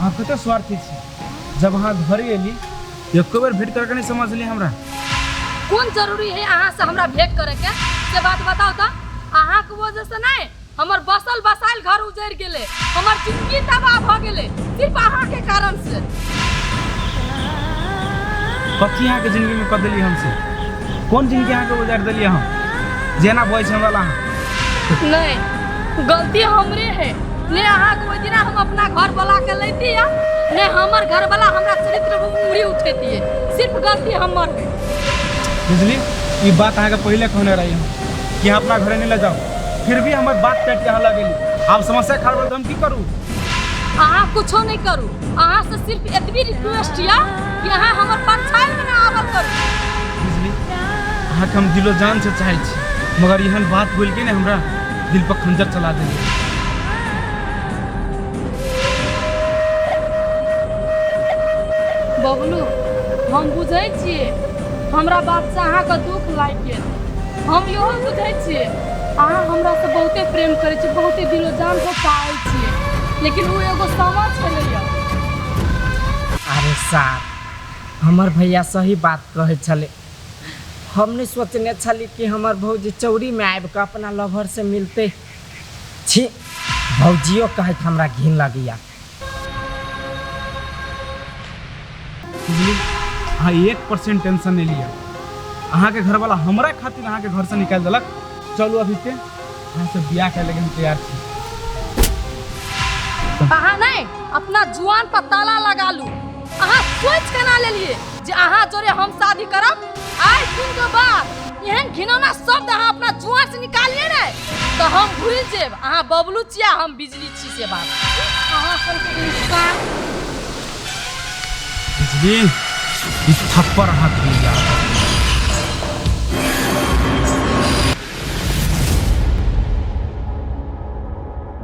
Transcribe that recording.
अहाँ कते स्वार्थी छी। जब अहाँ घरे एली एको बेर भेंट करके नहीं समझली हमरा। कोन जरूरी है अहाँ से हमरा भेंट करे के, से बात बताओ तो। अहाँ के वजह से नहीं हमर बसल बसायल घर उजड़ गेलै, हमर जिंदगी तबाह भ गेलै सिर्फ अहाँ के कारण से। कथी अहाँ के जिंदगी में कर देली हमसे? कोन जिंदगी अहाँ के उजाड़ देली हम जेना बजै छै हमरा ला अहाँ? नहीं, गलती हमरे है ने। अहाँ के ओहि दिना हम अपना घर वाला के लैती या ने हमर घर वाला हमरा चरित्र पर उंगली उठेती। सिर्फ गलती हमर है। बुझली, ई बात अहाँ के पहले कहने रही हम कि अहाँ अपना घरे नहीं ले जाओ, फिर भी हमर बात काटि के अहाँ लग गेली। आब समस्या खड़ा भेल तऽ हम की करू? अहाँ कुछो नहीं करू। अहाँ से सिर्फ एतबी रिक्वेस्ट या कि अहाँ हमर परछाई में ना आवल करू। बुझली, अहाँके हम दिलो जान से चाहै छी, मगर एहन बात बोलि के ने हमरा दिल पर खंजर चला देली। बबलू, हम बुझै छियै हमरा बात से अहाँके दुख लागि गेल। हम इहो बुझै छियै अहाँ हमरा से बहुते प्रेम करै छी, बहुते दिलो जान से चाहै छियै, लेकिन ओ एगो समय छलैया। अरे सार, हमर भैया सही बात कहै छलै। हम नहीं सोचने छली कि हमर भौजी चौरी में आबि कऽ अपना लवर से मिलते। छी, भौजियो कहैत हमरा घिन लगैया। बुझली, अहाँ 1% टेंशन नहीं लिया। अहाँके घरवाला हमरा खातिर अहाँके घर से निकालि देलक। चलू अभी ते अहाँ से बियाह करे लगे हम तैयार छी। अहाँ नहीं अपना जुआन पर ताला लगा लू। अहाँ सोच केना लेलिए जे अहाँ जोरे हम शादी करब? आइ दिन के बाद एहन घिनौना शब्द अहाँ अपना जुआन से निकालिए ने तो हम भूल जेब अहाँ बबलू छी आ हम बिजली छी से बात। अहाँ सबके इंसान। बिजली, ई थप्पड़ अहाँ के मिल जायत।